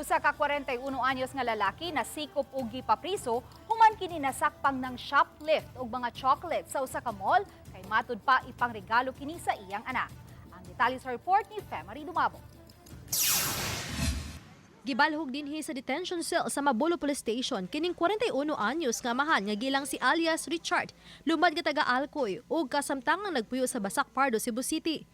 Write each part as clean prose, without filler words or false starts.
Usa ka 41 anyos nga lalaki nasikop og gipapriso human kini nasakpang nang-shoplift og mga chocolate sa usa ka mall kay matud pa ipangregalo kini sa iyang anak. Ang detalye sa report ni Femary Dumabo. Gibalhog dinhi sa detention cell sa Mabolo Police Station kining 41 anyos nga amahan nga gilang si alias Richard, lumad nga taga Alcoy ug kasamtangang nagpuyo sa Basak Pardo, Cebu City.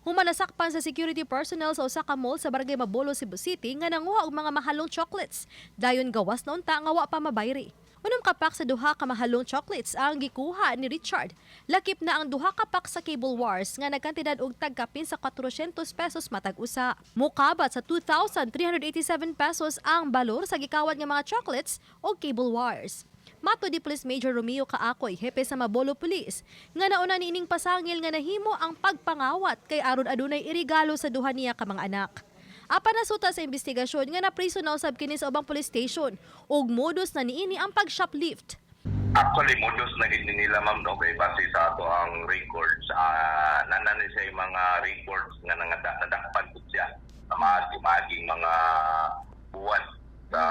Human nasakpan sa security personnel sa usa ka mall sa Barangay Mabolo, Cebu City nga nanguha og mga mahalong chocolates. Dayon gawas na unta nga wa pa mabayri. 6 ka pack sa duha ka mahalong chocolates ang gikuha ni Richard. Lakip na ang duha ka pack sa cable wires nga nagkantidad og tagkapin sa 400 pesos matag usa. Mukabat sa 2,387 pesos ang balor sa gikawat nga mga chocolates o cable wires. Matod ni Police Major Romeo Caacoy, hepe sa Mabolo Police, nga nauna niining pasangil nga nahimo ang pagpangawat kay aron adunay irigalo sa duha niya ka mga anak. Apan nasuta sa investigasyon nga napriso na usab kini sa ubang police station ug modus na niini ang pag-shoplift. Actually, modus na gid nila, ma'am, no, kay base sa ato ang records, naa na ni siya yung mga records nga nadakpan pud siya sa maagi-maaging mga buwan sa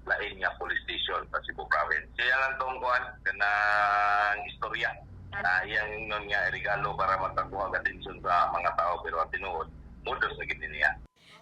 lain nga police station sa Cebu Province. Siya lang tong kuan kanang istorya na iyang ingon nga regalo para makakuha og atensyon sa mga tao, pero ang tinuod, modus na gid niya.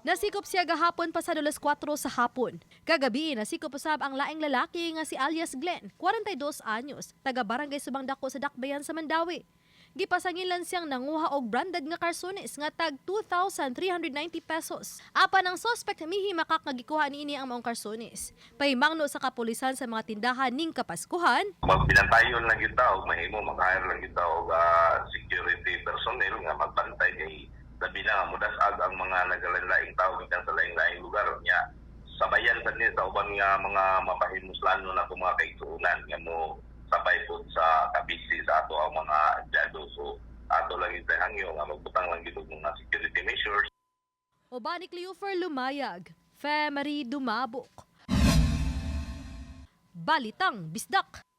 Nasikop siya gahapon pasado alas 4 sa hapon. Kagabi, nasikop usab ang laing lalaki nga si alias Glenn, 42 anyos, taga Barangay Subang Dako sa Dakbayan sa Mandaue. Gipasangilan siyang nanguha og branded nga karsones nga tag 2,390 pesos. Apan ang suspect mihimakak nga gikuha niini ang maong karsones. Pahimangno sa kapulisan sa mga tindahan ning Kapaskuhan, Magbinantayon lang gyud ta og mahimo maka-hire lang gyud ta og security personnel nga magbantay kay labi na nga mudas-ag ang mga nagalain-laing tao gikan sa laing-laing lugar nya sabayan sad ni sa uban nga mga mapahimuslano na mga kaigsuonan nga mo sabay pod sa kabisi sa ato ang mga empleyado. So ato lang gyud hangyo nga magbutang lang gyud og mga security measures. Uban ni Cleofer Lumayag, Femery Dumabok. Balitang Bisdak.